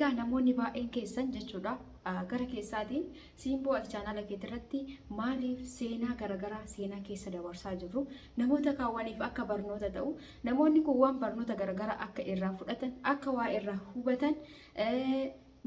Egaa namoonni baay'een keessan jechuudha gara keessaatiin Simboo ati chaanaala keetirratti maaliif seenaa garaagaraa seenaa keessa dabarsaa jirru namoota kaawwaniif akka barnoota ta'u namoonni kun waan barnoota garaagaraa akka irraa fudhatan akka waa irraa hubatan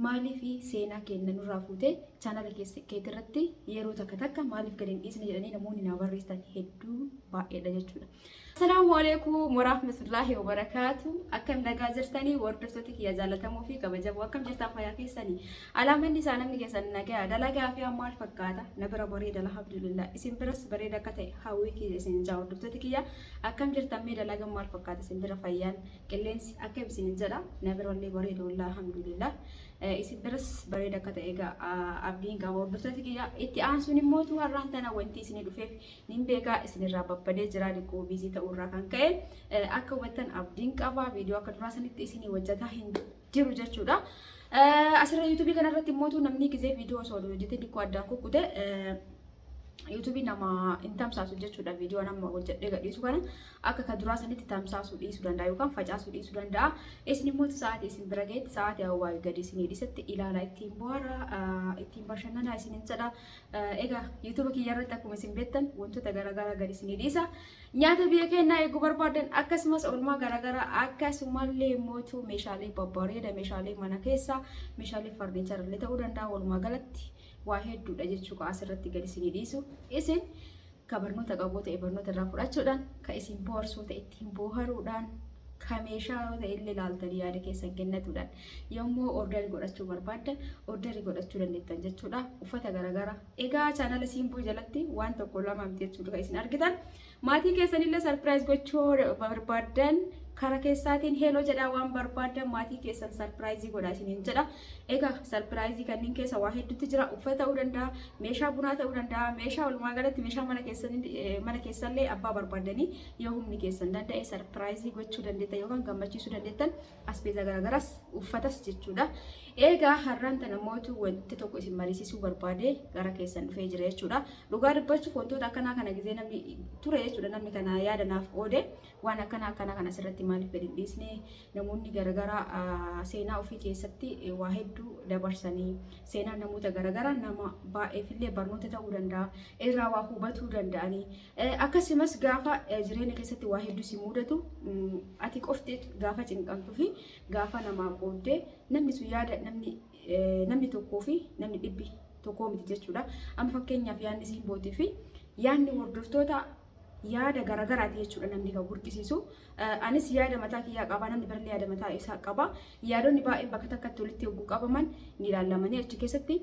maaliif seenaa keenya nurraa fuutee chaanaala keetirratti yeroo takka takka maaliif gadi hin dhiisne jedhanii namoonni naa barreessan hedduu baay'eedha jechuudha. Assalaamu alaikum warahmatullahi wabarakaatu. Akkam nagaa jirtanii hordoftoota kiyya jaallatamoo fi kabajamoo akkam jirtan fayyaa keessanii. Alaamanni isaa namni keessan nagaa dalagaa fi maal fakkaata na bira bareeda alhamdulillah isin biras bareeda akka ta'e hawwii kiyya isin jaa hordoftoota kiyya akkam jirtan mee dalagaan maal fakkaata isin bira fayyaan qilleensi akkam isin jedha na bira illee bareeda wallahi alhamdulillah. Isin biras bareeda akka ta'e egaa abdiin qaba hordoftoota kiyya itti aansuun immoo har'aan tana wanti isinii dhufeef Nin beekaa isinirraa babbadee jiraa diqqoo biizii ta'uurraa kan ka'e akka hubattan abdiin qaba viidiyoo akka duraa sanitti isinii hojjetaa hin jiru jechuudha. Asirra yuutuubii kanarratti immoo namni gizee viidiyoo osoo hojjetee diqqoo addaan kukkute yuutuubii nama hin tamsaasu jechuudha viidiyoo nama hojjedhee gadhiisu kana akka ka duraa sanitti tamsaasuu dhiisuu danda'a yookaan facaasuu dhiisuu danda'a. Isin immoo sa'aatii isin bira ga'etti sa'aatii hawaa gadi isinii dhiisetti ilaalaa ittiin bohaara ittiin bashannanaa isinin jedha. Egaa YouTube kiyya irratti akkuma isin beektan wantoota garaagaraa gadi isinii dhiisa. Nyaata biyya keenyaa eeguu barbaadan akkasumas oolmaa garaagaraa akkasumallee mootuu meeshaalee babbareeda meeshaalee mana keessaa meeshaalee farniichara illee ta'uu danda'a walumaa galatti waa hedduudha jechuudha asirratti gadi isinii dhiisu. Isin ka barnoota qabuu ta'e barnoota irraa fudhachuudhaan ka isin boharsuu ta'e ittiin boharuudhaan ka meeshaa yoo ta'e illee laaltanii yaada keessan kennatuudhaan yommuu ordarii godhachuu barbaaddan ordarii godhachuu dandeettan jechuudha. Uffata garaagaraa egaa chaanala Simboo jalatti waan tokko lama miti jechuudha kan isin argitan. Maatii keessanillee sarpiraayiz gochuu barbaaddan kara keessaatiin heeloo jedhaa waan barbaaddan maatii keessan sarpiraayizii godhaa isiniin jedha. Egaa sarpiraayizii kanneen keessa waa hedduutti jira. Uffata ta'uu danda'a, meeshaa bunaa ta'uu danda'a, meeshaa walumaa galatti meeshaa mana keessanii mana keessallee abbaa barbaaddanii yoo humni keessan danda'e sarpiraayizii gochuu dandeettan yookaan gammachiisuu dandeettan asbeezaa garaagaraas uffatas jechuudha. Egaa har'aan tana mootu wanti tokko isin mariisisuu barbaade gara keessan dhufee jira jechuudha. Dhugaa dubbachuuf wantoota akkanaa kana gizee namni ture jechuudha namni kana yaada naaf qoode waan akkanaa akkanaa kana asirratti maaliif gadi hin dhiisne namoonni garaagaraa seenaa ofii keessatti waa hedduu dabarsanii seenaan namoota garaagaraa nama baay'eefillee barnoota ta'uu danda'a irraa waa hubatuu danda'anii Akkasumas gaafa jireenya keessatti waa hedduu si mudatu ati qofti gaafa cinqamtuu fi gaafa namaa qooddee namni sun yaada namni namni tokkoo fi namni dhibbi tokkoo miti jechuudha. Amma fakkeenyaaf yaadni simbootii fi yaadni hordoftoota yaada garagaraati jechuudha namni kan burqisiisu. Anis yaada mataa kiyyaa qaba namni birallee yaada mataa isaa qaba. Yaadonni baay'een bakka takkatti walitti yogguu qabaman ni ilaalamanii achi keessatti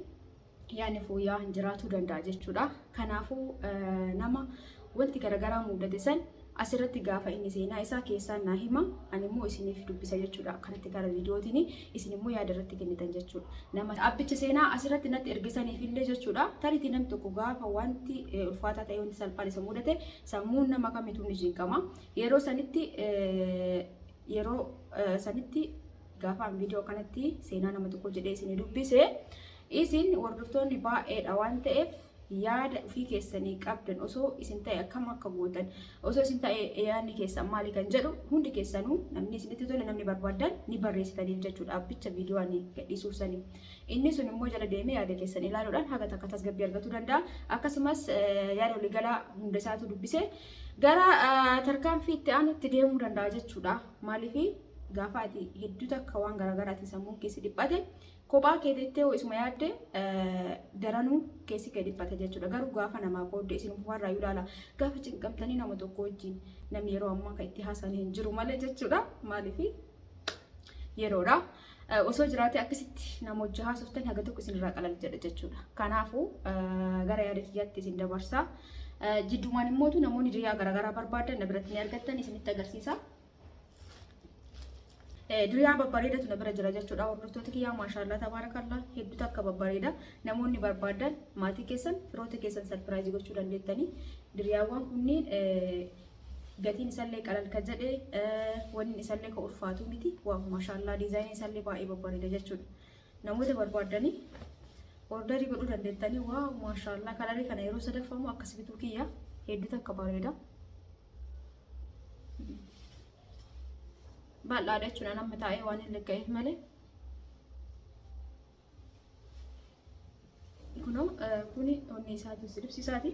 yaadni fooyya'aan jiraatuu danda'a jechuudha. Kanaafuu nama wanti garaagaraa mudate san asirratti gaafa inni seenaa isaa keessaan naa hima ani immoo isiniif dubbisa jechuudha. Akkanatti gara viidiyootiin isin immoo yaada irratti kennitan jechuudha. Nama abbicha seenaa asirratti natti ergisaniif illee jechuudha. Tariitii namni tokko gaafa wanti ulfaataa ta'e wanti salphaan isa mudate sammuun nama kamituu ni cinqama. Yeroo sanitti yeroo sanitti gaafa an viidiyoo kanatti seenaa nama tokko jedhee isinii dubbise isin hordoftoonni baay'eedha waan ta'eef yaada ofii keessanii qabdan osoo isin ta'e akkam akka gootan osoo isin ta'e yaadni keessan maali kan jedhu hundi keessanuu namni isinitti tole namni barbaadan ni barreessitaniif jechuudha abbicha viidiyoo ani gadhiisuuf sanii inni sun immoo jala deemee yaada keessan ilaaluudhaan haga takka tasgabbii argatuu danda'a akkasumas yaada waliigalaa hunda isaatu dubbise gara tarkaanfii itti aanutti deemuu danda'a jechuudha maaliif gaafa ati hedduu takka waan garaagaraatiin sammuun keessi dhiphate kophaa kee teettee hoo isuma yaadde daranuu keessi kee dhiphate jechuudha. Garuu gaafa namaa qoodde isin ufumarraa yoo ilaala gaafa cinqamtanii nama tokko wajjin namni yeroo ammaa kan itti haasa'an hin jiru malee jechuudha. Maaliif yeroodha. Osoo jiraate akkasitti nama hojii haasoftan haga tokko isinirraa qalal jedha jechuudha. Kanaafuu gara yaada kiyyaatti isin dabarsa. Jidduumaan immootu namoonni diriyaa garaagaraa barbaadan na biratti ni argattan isinitti agarsiisa. Diriyaa babbareedatu na bira jira jechuudha. Hordoftoota kiyyaa maashaallah tabaarakallah hedduu takka babbareeda. Namoonni barbaadan maatii keessan firoota keessan sarpiraayizii gochuu dandeettanii. Diriyaawwan kunniin gatiin isallee qalal ka jedhe wanni isallee ka ulfaatu miti. Waaw maashaallah diizaayiniin isallee baay'ee babbareeda jechuudha. Namoota barbaaddanii ordarii godhuu dandeettanii. Waaw maashaallah kalarii kana yeroo sadaffamu akkas bituu kiyya hedduu takka bareeda. Bal'aadha jechuudha nama taa'ee waan hin likka'eef malee. Kunoo kuni onni isaati libsi isaati.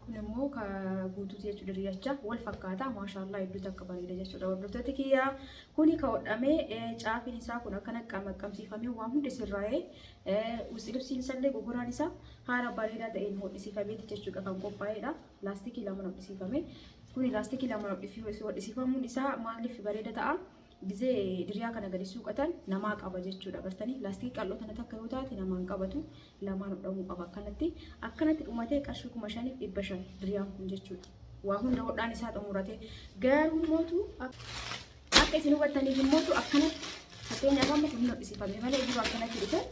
Kun immoo ka guutuuti jechuudha, diriyacha wal fakkaata. Maashaallah, hedduu takka bareeda jechuudha, hordoftoota kiyyaa. Kuni ka hodhamee caafiin isaa kun akkana qaqqabsiifamee waan hundi sirraa'ee libsiin isallee gogoraan isaa haala bareedaa ta'een hodhisiifameeti jechuudha kan qophaa'edha. Laastikii lamaan hodhisiifame. Kuni laastikii lamaan hodhisiifamuun isaa maaliif bareeda ta'a? Gizee diriyaa kana gadi suuqatan namaa qaba jechuudha. Gartanii, laastikii qal'oo tana takka yoo taate namaan qabatu, lamaan hodhamuu qaba akkanatti. Akkanatti dhumatee qarshii 5,500 diriyaan kun jechuudha. Waa hunda hodhaan isaa xumurate. Garuu mootu akka isin hubattaniif immootu akkanatti, fakkeenyaaf, amma kun hin hodhisiifame malee dura akkanatti dhufe,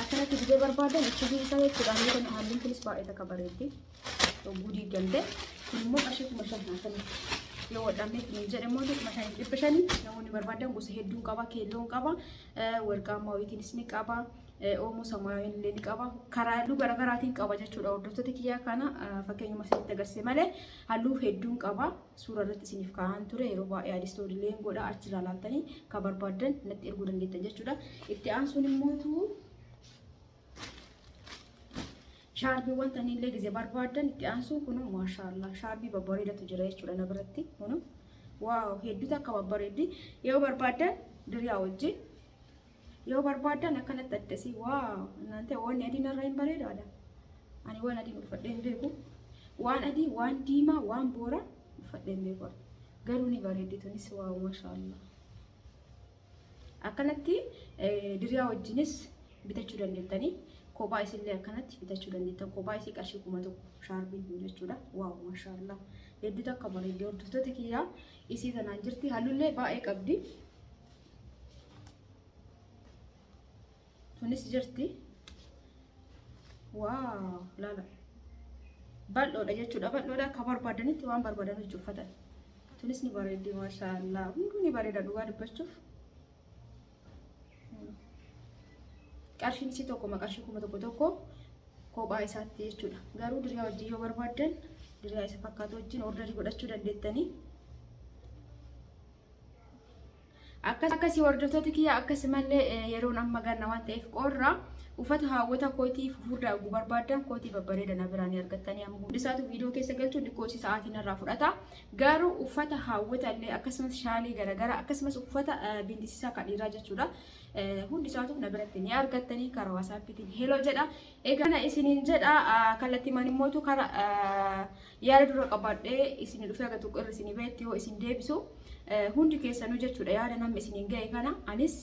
akkanatti gizee barbaadan itti isaa jechuudha. Halluun kunis baay'ee takka bareeddi. Hogguu diigamte kun immoo qarshii 5,000 akkanatti yoo hodhamee kun jedhe immoo 5,500. Namoonni barbaadan gosa hedduun qaba, keelloon qaba, warqaammaa wayiitiinis ni qaba, oomoo samaayiin illee ni qaba, karaa halluu garaagaraatiin qaba jechuudha. Hordoftoota kiyyaa, kana fakkeenyuma isinitti agarsiise malee halluu hedduun qaba. Suura irratti isiniif kaa'an ture. Yeroo baay'ee adistooriileen godha, achirraa laaltanii kan barbaadan natti erguu dandeettan jechuudha. Itti aansuun immootu shaarbiiwwan taniillee gizee barbaadan itti aansuun kun, maashaallah, shaarbii babbareedatu jira jechuudha na biratti. Kun wow, hedduutu akka babbareeddi. Yoo barbaadan diriyaa wajjin, yoo barbaadan akkanatti addasii. Wow, naante wanni adiin irra hin bareedaadha. Ani waan adiin uffadhee hin beeku, waan adii, waan diimaa, waan boora uffadhee hin beeku, garuu ni bareeddi tunis. Wow, maashaallah, akkanatti diriyaa wajjinis bitachuu dandeettanii, kophaa isillee akkanatti bitachuu dandeettan. Kophaa isii qarshii 1,000 shaarbiin kun jechuudha. Wow, maashaallah, hedduutu akka bareeddi, hordoftoota kiyyaa. Isii tanaan jirti, hallullee baay'ee qabdi. Tunis jirti. Wow, laala, bal'oodha jechuudha, bal'oodha. Akka barbaadanitti waan barbaadanitti uffatan. Tunis ni bareeddi, maashaallah, hunduu ni bareeda dhugaa dubbachuuf. Qarshiin isii tokkoma, qarshii 1,000 tokko kophaa isaatti jechuudha. Garuu diriyaa wajjin yoo barbaaddan diriyaa isa fakkaatu wajjin orderii godhachuu dandeettanii. Akkas akkasii, hordoftoota kiyya. Akkasumallee yeroon amma ganna waan ta'eef qorra, uffata haawwata kootii fufurdaa oguu barbaadan kootii babbareeda na biraan argattanii. Amma hundisaatu viidiyoo keessa galchuun xiqqoo sa'aatiin irraa fudhata. Garuu uffata haawwata illee, akkasumas shaalii garaagaraa, akkasumas uffata bindisiisaa kan dhiiraa jechuudha. Hundisaatu na biratti ni argattanii. Karaa WhatsAppiitiin hello jedha. Egaa kana isiniin jedha. Kallattiimaan immootu karaa yaada dura qabadhee isin dhufee aga tokko irra isinii bahetti yoo isin deebisu hundi keessanuu jechuudha, yaada namni isiniin ga'e kana anis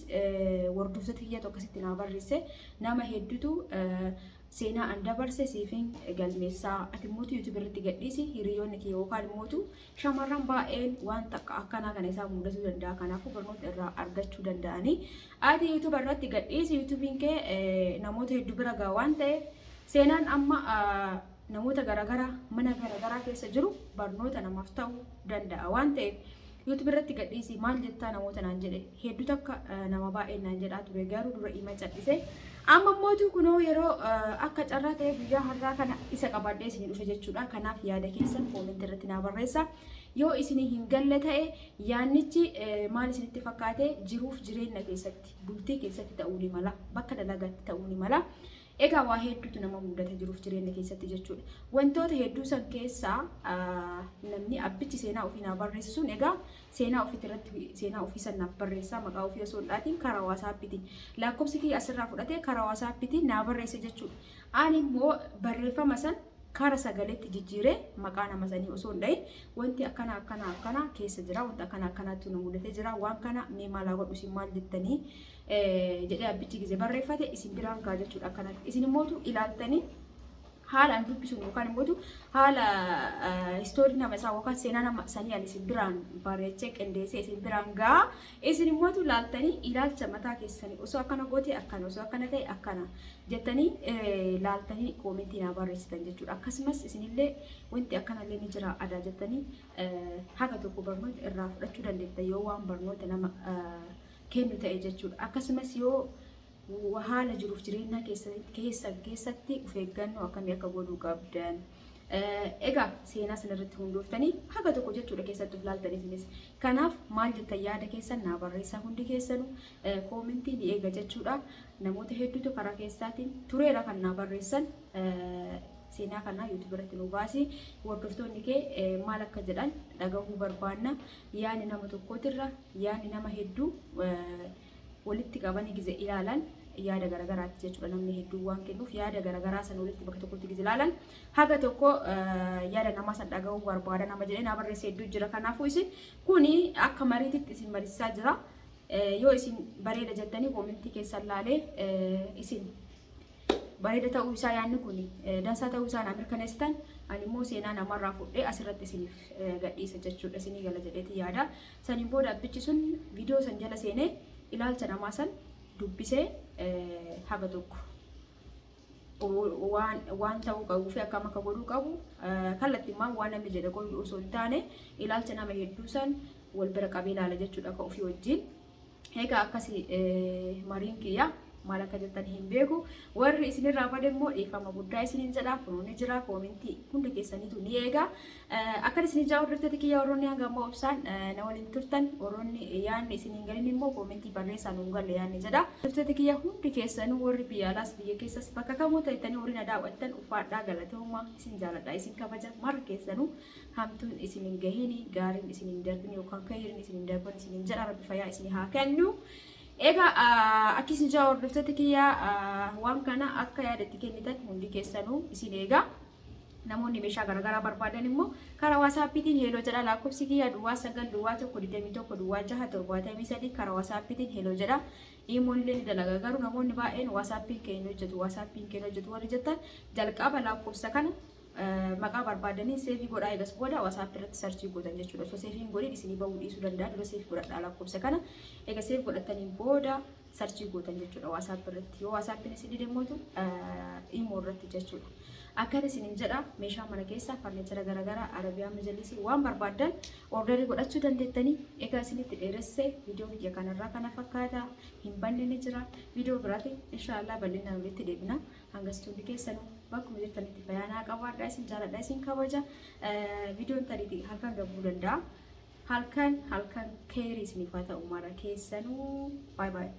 hordoftoota kiyya akkasitti naa barreesse. Nama hedduutu seenaa an dabarse siifin galmeessaa, ati immoo YouTube irratti gadhiisi, hiriyoonni kiyya yookaan immootu shamarran baay'een waan takka akkanaa kana isaan mudatuu danda'a, kanaafuu barnoota irraa argachuu danda'anii ati YouTube irratti gadhiisi, YouTubein kee namoota hedduu bira ga'a waan ta'eef, seenaan amma namoota garaagaraa mana garaagaraa keessa jiru barnoota namaaf ta'uu danda'a waan ta'eef YouTube irratti gadhiisi maal jettaa namoota naan jedhe hedduu takka, nama baay'een naan jedhaa ture, garuu dura ima cal'ise. Amma mootu kunoo yeroo akka carraa ta'e guyyaa har'aa kana isa qabadhee isinii dhufe jechuudha. Kanaaf yaada keessan comment irratti naa barreessa. Yoo isinii hin galle ta'e yaannichi maal isinitti fakkaate? Jiruuf jireenya keessatti, bultii keessatti ta'uu ni mala, bakka dalagaatti ta'uu ni mala. Egaa waa hedduutu nama mudata jiruuf jireenya keessatti jechuudha. Wantoota hedduu san keessaa namni abbichi seenaa ofii naa barreessu sun, egaa seenaa ofiitti irratti seenaa ofii san naaf barreessaa, maqaa ofii osoo hin dhaatiin karaa WhatsAppiitiin lakkoofsi kiyya asirraa fudhatee karaa WhatsAppiitiin naa barreesse jechuudha. Ani immoo barreeffama san kara sagaleetti jijjiiree maqaa nama sanii osoo hin dhahin, wanti akkana akkana akkana keessa jira, wanta akkana akkanaatti nu mudatee jira, waan kana mee maalaa godhu, isin maal jettanii jedhee abbichi gize barreeffate isin biraan gaa jechuudha akkanatti. Isin immootu ilaaltanii haalaan dubbisuun yookaan immoo haala istoorii nama isaa yookaan seenaa nama sanii ani isin biraan bareechee qindeessee isin biraan gaa, isin immoo laaltanii ilaalcha mataa keessanii osoo akkana goote akkana, osoo akkana ta'e akkana jettanii laaltanii commentii naa barreessitan jechuudha. Akkasumas isinillee wanti akkanallee ni jira adaa jettanii haga tokko barnoota irraa fudhachuu dandeettan yoo waan barnoota nama kennu ta'e jechuudha. Akkasumas yoo haala jiruuf jireenyaa keessan keessatti of eeggannoo akkamii akka godhuu qabdan. Egaa seenaa sana irratti hundooftanii haga tokko jechuudha keessatti of laaltanii isinis. Kanaaf maal jettan? Yaada keessan naa barreessaa hundi keessanuu, koomentii ni eega jechuudha. Namoota hedduutu karaa keessaatiin tureera kan naa barreessan, seenaa kana YouTube irratti nu baasi, hordoftoonni kee maal akka jedhan dhagahuu barbaanna. Yaadni nama tokkootirra yaadni nama hedduu walitti qabanii gize ilaalan yaada garagaraati jechuudha. Namni hedduu waan kennuuf yaada garagaraa san walitti bakka tokkotti gize ilaalan haga tokko yaada namaa san dhagahuu barbaada nama jedhee naa barreesse hedduu jira. Kanaafuu isin kuni akka mariititti isin mariisaa jira. Yoo isin bareeda jettanii koomentii keessan laalee isin bareeda ta'uu isaa, yaadni kun dansaa ta'uu isaa naa mirkaneessitan, ani immoo seenaa namarraa fudhee asirratti isiniif gadhiisa jechuudha. Isinii gala jedheeti yaada. Saniin booda abbichi sun viidiyoo san jala seenee ilaalcha namaa san dubbisee haga tokko waan ta'uu qabuu fi akkam akka godhuu qabu, kallattimaan waan namni jedhe godhu osoo hin taane ilaalcha nama hedduu san wal bira qabee ilaala jechuudha ka ofii wajjin. Egaa akkasi mariin kiyya, maal akka jettan hin beeku. Warri isinirraa bade immoo dhiifama guddaa isiniin jedha. Kunoo ni jira, koomentii hunda keessaniitu ni eega. Akkan isin ijaa hordoftoota kiyya, warroonni hanga ammaa obsaan na waliin turtan, warroonni yaadni isiniin galin immoo koomentii barreessaa, nuun galle yaadni jedha. Hordoftoota kiyya hundi keessanuu, warri biyya alaas biyya keessas bakka kamuu ta'ettanii warri na daawwattan, ufaadhaa, galatooma, isin jaaladha, isin kabaja mara keessanuu. Hamtuun isin hin gahini, gaariin isin hin darbin yookaan kayriin isin hin darban isin hin jedha. Rabbi fayyaa isin haa kennu. Egaa akki isin jaa hordoftoota kiyya, waan kana akka yaadatti kennitan hundi keessanuu isin eega. Namoonni meeshaa garaagaraa barbaadan immoo karaa waasaappiitiin hello jedha. Lakkoofsi kiyya 09 01 21 06 73, karaa waasaappiitiin hello jedha. Iimoon illee ni dalaga, garuu namoonni baay'een waasaappiin keenya hojjetu, waasaappiin keenya hojjetu warri jettan, jalqaba lakkoofsa kana maqaa barbaadanii save godhaa, eegas booda WhatsApp irratti search gootan jechuudha. Osoo save hin godhin isinii bahuu dhiisuu danda'a. Dura save godhadhaa lakkoofsa kana. Eega save godhatanii booda search gootan jechuudha WhatsApp irratti. Yoo WhatsAppin isin dide mootu Imo irratti jechuudha. Akkan isinin jedha, meeshaa mana keessaa, furniture garaagaraa, arabiyaa majalisii waan barbaaddan order godhachuu dandeettanii. Egaa isinitti dheeresse, viidiyoo biyya kanarraa kana fakkaata. Hin banne ni jira. Viidiyoo biraati inshaallah bal'inaan walitti deebina. Hangastuun keessanuu bakkuma jirtanitti fayyaanaa qabaadha. Isin jaaladha, isin kabaja. Viidiyoon tariitii halkan gabuu danda'a. Halkan halkan keerii isiniif haa ta'u mara keessanuu. Baay'ee baay'ee.